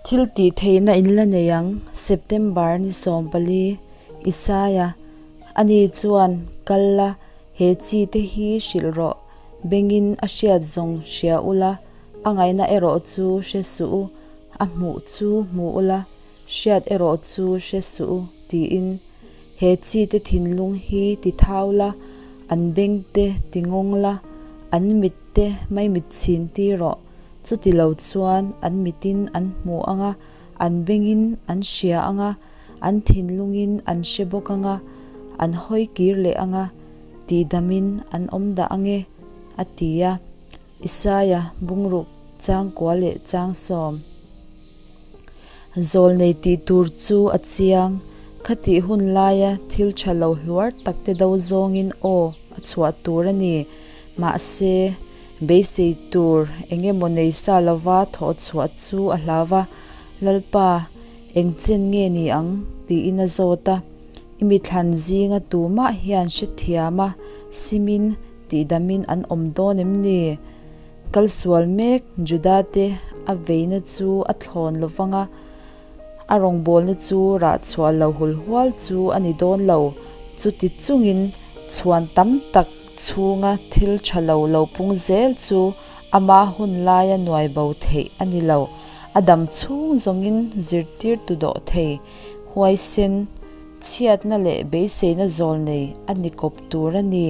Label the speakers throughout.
Speaker 1: Thil tih theihna in la nei ang, September ni 14, Isaia, Ani chuan, Kal la, he chi te hi hrilh rawh, bengin a hriat zawng hria ula, a ngaihna erawh chu hre suh u, a hmuh chu hmu ula, hriat erawh chu hre suh u, tiin he chi te thinlung hi ti thau la, an beng te ti ngawng la, an mit te maimit chhin tir rawh. Chuti lo chuan an mitin an hmu ang a, an bengin an hria ang a, an thinlungin an hre bawk ang a, an hawi kir leh ang a, tihdamin an awm dah ang e, a ti a. Isaia bungruk changkua leh changsawm. Zawlnei tih tur chu a chiang. Khatih hun laia thil tha lo hluar tak te do zawngin aw a chhuah tur a ni. Mahse, beisei tur eng emaw nei sa lova thawh chhuah chu a hlau va, Lalpa, eng chen nge ni ang? tiin a zawt a. I mithlan zinga tumah hian hrethiam a, simin tihdamin an awm dawn em ni? Kal sual mek Juda-te a veina chu a thlawn lo vang a, a rawngbawlna chu rah chhuah lo hul hual chu a ni dawn lo. Chuti chungin chhuan tam tak chhunga thil tha lo lo pung zel chu ama hun laia nuai bo theih a ni lo. A dam chhung zawngin zirtirtu dawh thei, huaisen, chhiatna leh beiseina zawl nei a ni kawp tur a ni.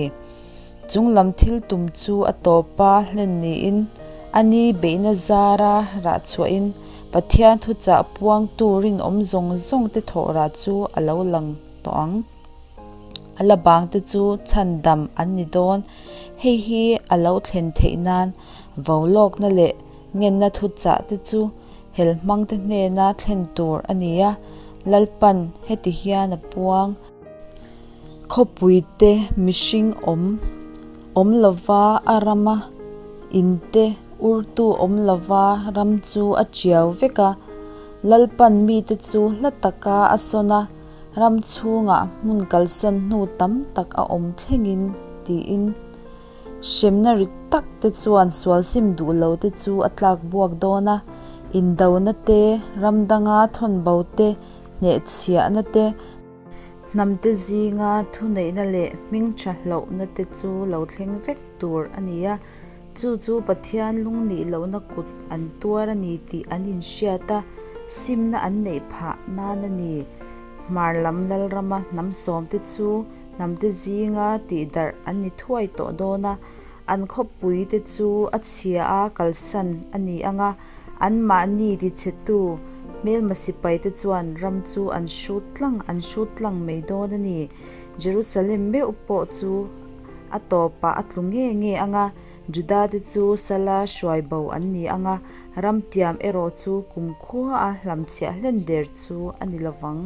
Speaker 1: Chung lam thil tum chu a tawpa hlen niin a ni beihna zara rah chhuahin Pathian thuchah puangtu rinawm zawng zawng te thawh rah chu a lo lang tawh ang. A la bang te chu chhan dam an ni dawn. Hei hi a lo thlen theih nan vo lawkna leh ngenna thuchah te chu helhmang te hnena thlen tur a ni a, Lalpan heti hian a puang. Khawpuite mihring awm awm lova a rama inte urtu awm lova ram chu a chiau vek a. Lalpan mite chu hla taka a sawn a, ram chhungah hmun kalsan hnu tam tak a awm thlengin tiin hremna ri tak te chuan sualsim duh lo te chu a tlak buak dawn a. Indona te, ram danga thawnbo te, hnehchhiahna te, Hnamte zinga thuneihna leh hming tha hlauhna te chu lo thleng vek tur a ni a, chu chu Pathian lungnih lohna kut an tuar a ni tih an inhriat a, simna an neih phah nan a ni. Hmar lam Lalrama hnam sawmte chu hnamte zinga tihdarh an ni thuai tawh dawn a, an khawpui te chu a chhia a kalsan a ni ang a, Anmahni tichhetu hmelma sipaite chuan ram chu an hrut tlang an hrut tlang mai dawn a ni. Jerusalem meuh pawh chu a tawpah a tlu nge nge ang a, Judate chu sala hruai bo an ni ang a, ram tiam erawh chu kumkhua a hlamchhiah hlen der chu a ni lovang.